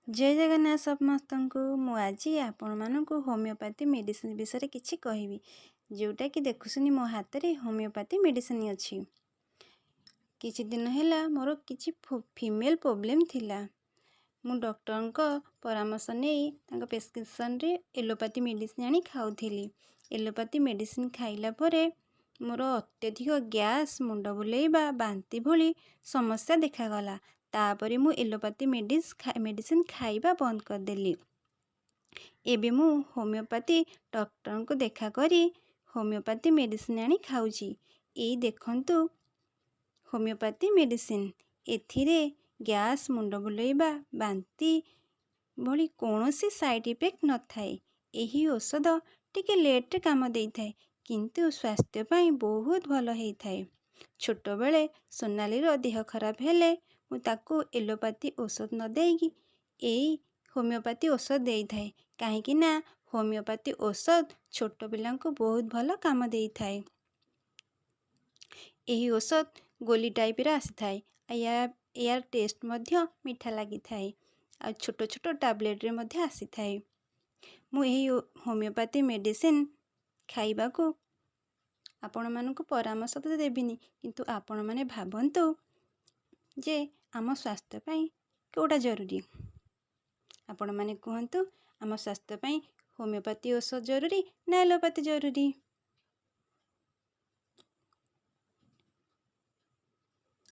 ଜୟ ଜଗନ୍ନାଥ ସମସ୍ତଙ୍କୁ। ମୁଁ ଆଜି ଆପଣମାନଙ୍କୁ ହୋମିଓପାଥି ମେଡ଼ିସିନ ବିଷୟରେ କିଛି କହିବି, ଯେଉଁଟାକି ଦେଖୁଛନ୍ତି, ମୋ ହାତରେ ହୋମିଓପାଥି ମେଡ଼ିସିନ ଅଛି। କିଛି ଦିନ ହେଲା ମୋର କିଛି ଫିମେଲ୍ ପ୍ରୋବ୍ଲେମ୍ ଥିଲା। ମୁଁ ଡକ୍ଟରଙ୍କ ପରାମର୍ଶ ନେଇ ତାଙ୍କ ପ୍ରେସକ୍ରିପସନ୍ରେ ଏଲୋପାଥି ମେଡ଼ିସିନ ଆଣି ଖାଉଥିଲି। ଏଲୋପାଥି ମେଡ଼ିସିନ ଖାଇଲା ପରେ ମୋର ଅତ୍ୟଧିକ ଗ୍ୟାସ୍, ମୁଣ୍ଡ ବୁଲେଇବା, ବାନ୍ତି ଭଳି ସମସ୍ୟା ଦେଖାଗଲା। ତାପରେ ମୁଁ ଏଲୋପାଥି ମେଡ଼ିସିନ ଖାଇବା ବନ୍ଦ କରିଦେଲି। ଏବେ ମୁଁ ହୋମିଓପାଥି ଡକ୍ଟରଙ୍କୁ ଦେଖା କରି ହୋମିଓପାଥି ମେଡ଼ିସିନ ଆଣି ଖାଉଛି। ଏଇ ଦେଖନ୍ତୁ ହୋମିଓପାଥି ମେଡ଼ିସିନ। ଏଥିରେ ଗ୍ୟାସ୍, ମୁଣ୍ଡ ବୁଲେଇବା, ବାନ୍ତି ଭଳି କୌଣସି ସାଇଡ଼୍ ଇଫେକ୍ଟ ନଥାଏ। ଏହି ଔଷଧ ଟିକେ ଲେଟ୍ରେ କାମ ଦେଇଥାଏ, କିନ୍ତୁ ସ୍ୱାସ୍ଥ୍ୟ ପାଇଁ ବହୁତ ଭଲ ହେଇଥାଏ। ଛୋଟବେଳେ ସୋନାଲିର ଦେହ ଖରାପ ହେଲେ ମୁଁ ତାକୁ ଏଲୋପାଥି ଔଷଧ ନ ଦେଇକି ଏଇ ହୋମିଓପାଥି ଔଷଧ ଦେଇଥାଏ, କାହିଁକି ନା ହୋମିଓପାଥି ଔଷଧ ଛୋଟ ପିଲାଙ୍କୁ ବହୁତ ଭଲ କାମ ଦେଇଥାଏ। ଏହି ଔଷଧ ଗୋଲି ଟାଇପ୍ର ଆସିଥାଏ ଆଉ ଏହାର ଟେଷ୍ଟ ମଧ୍ୟ ମିଠା ଲାଗିଥାଏ ଆଉ ଛୋଟ ଛୋଟ ଟାବଲେଟ୍ରେ ମଧ୍ୟ ଆସିଥାଏ। ମୁଁ ଏହି ହୋମିଓପାଥି ମେଡ଼ିସିନ ଖାଇବାକୁ ଆପଣମାନଙ୍କୁ ପରାମର୍ଶ ତ ଦେବିନି, କିନ୍ତୁ ଆପଣମାନେ ଭାବନ୍ତୁ ଯେ ଆମ ସ୍ୱାସ୍ଥ୍ୟ ପାଇଁ କେଉଁଟା ଜରୁରୀ। ଆପଣମାନେ କୁହନ୍ତୁ, ଆମ ସ୍ୱାସ୍ଥ୍ୟ ପାଇଁ ହୋମିଓପାଥି ଔଷଧ ଜରୁରୀ ନା ଏଲୋପାଥି ଜରୁରୀ?